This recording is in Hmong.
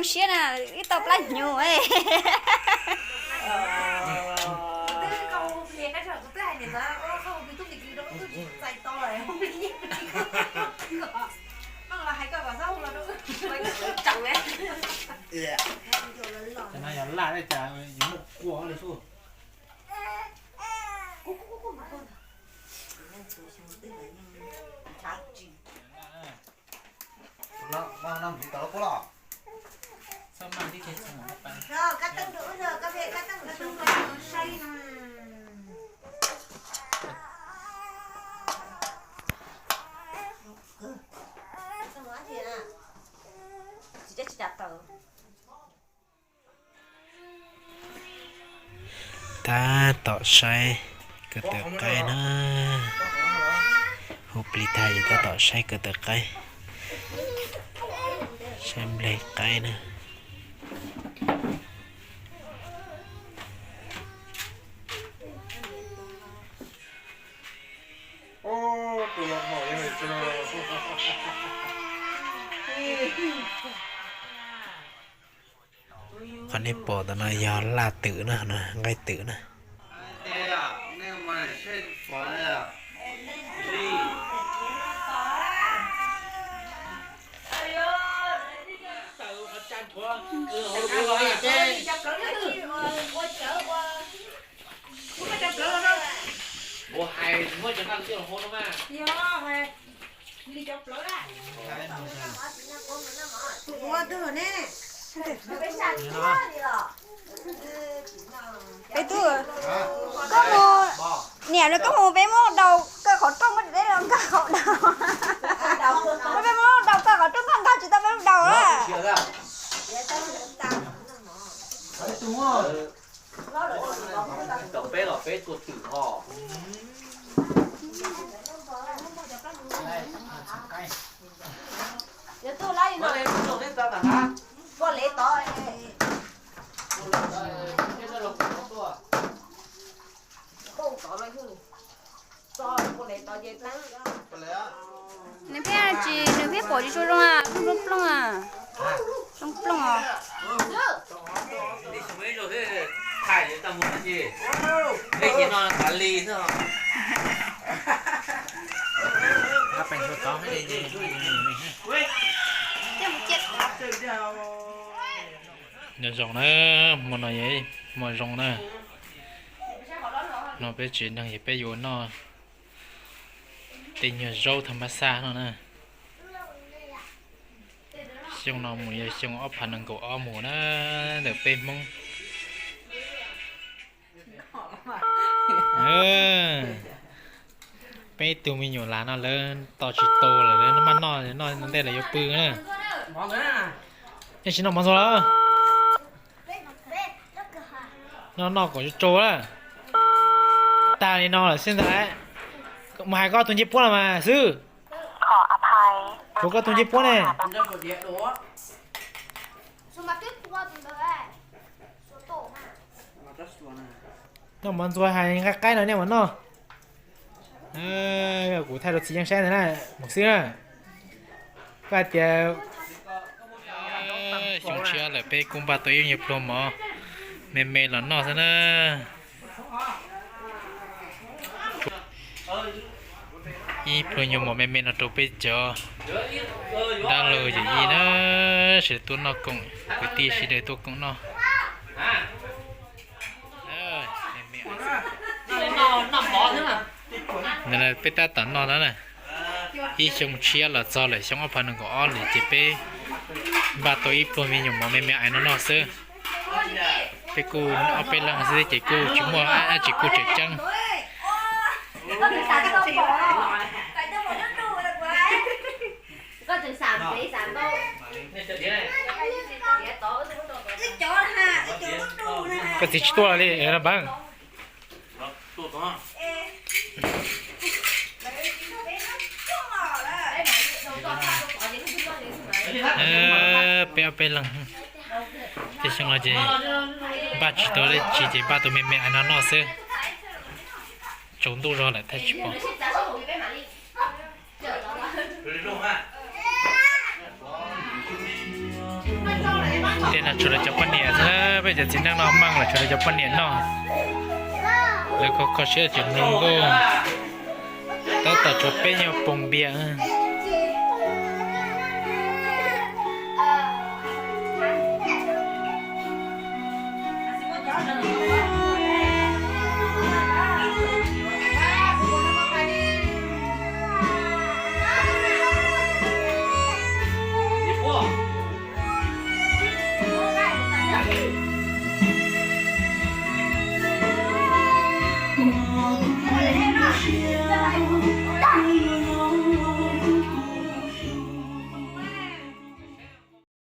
Siab na, ib tau plab hnyuv. Yog laj cas yuav muaj kua li xwb. Tab tom saib ko taw qaib na. Hu plig tag ces tab tom saib ko taw qaib, saib npleg qaib na. Qhov nej pom ntawm no yog laj twm na, nqaij twm na. Peb tug, koj mus, niam no koj mus peb muab daus koj qhov rooj, muab deb los nkag qhov daus. Peb muab daus koj qhov rooj, koj nkag tsis tau peb daus lawm. Peb los peb tua twm ho. Nws pheej tsis, nws pheej pom tsis tshua zoo, plooj plooj, plooj plooj os. Nyob zoo na, hmo no yog hmo zoo na. No peb tsev neeg yog peb yuav noj tej nyuag zaub thas mas xaj no na. Xyoo no mus yog xyoo ob phav nees nkaum ob mus na, ntawm peb Hmoob. Peb ib tug me nyuam las no lawv tos tsis tau lawm, lawv maj noj, noj ntej lawv yuav pw na. Nej tsis noj mov ntxuag lawm? Noj noj kom tsau tsau na. Tag li no lawm xwb ntag. Mus hais koj tus ncej puab los mas xwb. Tshuav koj tus ncej puab ne. Noj mov ntxuag hais nqa qaib no nej mam noj. Kuv thaij rau txiv yeej saib ntag na, mus xwb na. Koj hais tias xyoo tshiab lawm peb kuj npaj tau ib nyuag pluag mov me me los noj xwb na. Ib pluag nyuag mov me me no rau peb cov dab laug yawm yij na, sawv daws tuaj noj koom, kwv tij sawv daws tuaj koom noj. Peb tab tom noj no na, ib xyoo tshiab los txog lawm xyoo ob phav nees nkaum ob lawm ces peb npaj tau ib pluag me nyuam mov me me ais no noj xwb. Peb kuj ob peb leeg xwb ces kuj tsis muaj dab tsi kuj tseem ceeb. Koj txiv tsis tuaj li npawg. Peb ob peb leeg, tej xyoo no ces npaj tsis tau dab tsi ces npaj tus me me ais no noj xwb. Tsaus ntuj zog lawm thiaj tsis pom. Tshuav lawv cov poj niam xwb, peb cov txiv neej no meej los tshuav lawv cov poj niam noj. Lawv kho kho siab tseem mloog nkauj. Tab tom tshuav peb nyuag pob npias.